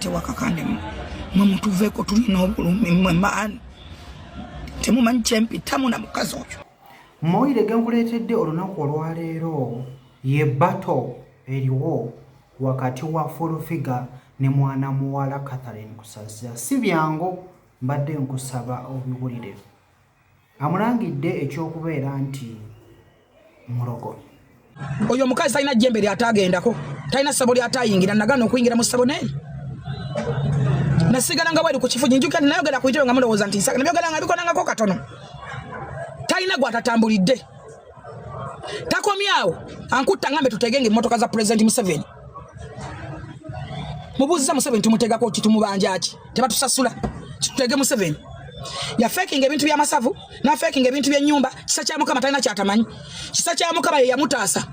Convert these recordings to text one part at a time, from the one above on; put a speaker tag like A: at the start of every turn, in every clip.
A: nti ewakakande mwe mutuveeko, tulina obulumi mwe maani, temumanyi kyempitamu na mukazi oyo.
B: Mawulire genkuleetedde olunaku olwaleero ye battle eriwo wakati wa Full Figure ne mwana muwala Catherine Kusasira. Si byangu, mbadde nkusaba obiwulire. Amulangidde ekyokubeera nti mulogo.
A: Oyo omukazi talina jjembe lyatagendako, talina ssabo lyatayingira. Nagaana okuyingira mu ssabo naye nasigala nga weri ku kifugi. Njukira nayogera ku itebe nga mulowooza nti nsaga, nabyogera nga bikonangako katono. Talina gwatatambulidde, takomyawo ankutta ngambe tutegenge emmotoka za Pulezidenti Museveni. Mubuuziza Museveni tumutegako ki? Tumubanja ki? Tebatusasula, kitutege Museveni. Yafekinga ebintu by'amasavu, nafekinga ebintu by'ennyumba. Kisa kya Mukama talina kyatamanyi. Kisa kya Mukama ye yamutaasa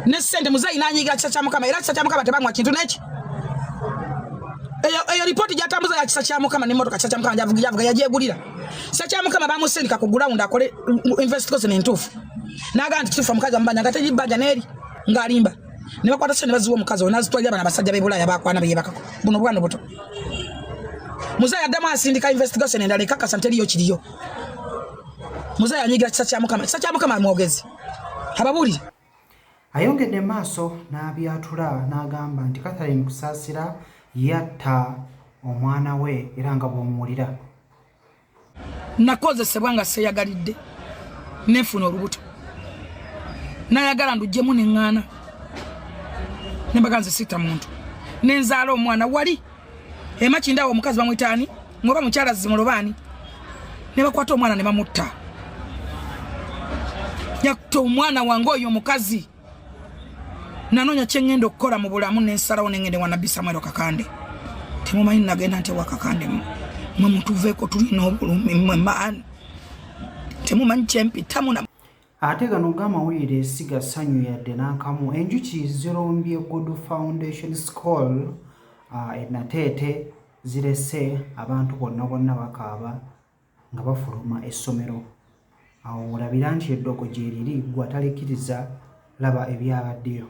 A: ne ssente. Muzeeyi n'anyiigira Kisa kya Mukama, era Kisa kya Mukama tebamwa kintu neki. Eyo ripooti gyatambuza ya Kisa kya Mukama n'emmotoka Kisa kya Mukama gyavuga yagyegulira. Kisa kya Mukama bamusindika ku ground akole investigation entuufu, n'agamba nti kituufu omukazi amubanja, nga tegibanja n'eri ng'alimba. Ne bakwata sente ne baziwa omukazi oyo, n'azitwalira bano abasajja b'e Bulaaya bakwana beyebakako buno bwana buto. Muzeeyi addamu asindika investigation endala ekakasa nti eriyo kiriyo. Muzeeyi anyigira Kisa kya Mukama. Kisa kya Mukama mwogezi ababuulire.
B: Ayongedde maaso n'abyatula n'agamba nti Catherine Kusaasira yatta omwana we, era nga bw'omuwulira.
A: Nakozesebwa nga seeyagalidde, nenfuna olubuto, nayagala nduggyemu neŋŋaana, nembaga nze sitta muntu, nenzaala omwana wali emakindawo. Omukazi bamwitaani ngoba mukyala zimulobaani, ne bakwata omwana ne bamutta. Yatta omwana wange oyo omukazi. Nanoonya kyeŋŋenda okukola mu bulamu, nensalawo nengende wa Nabbi Samuel Kakande. Temumanyi nagenda nti ewa Kakande mwe mutuveeko, tulina obulumi mwe maani, temumanyi kyempitamu na
B: Ate gano g'amawulire si ga ssanyu yadde n'akamu. Enjuki zirumbye Good Foundation School e Nateete, zirese abantu bonna bonna bakaaba nga bafuluma essomero. Awo olabira nti eddogo gye riri, gwe atalikkiriza laba ebyabaddeyo.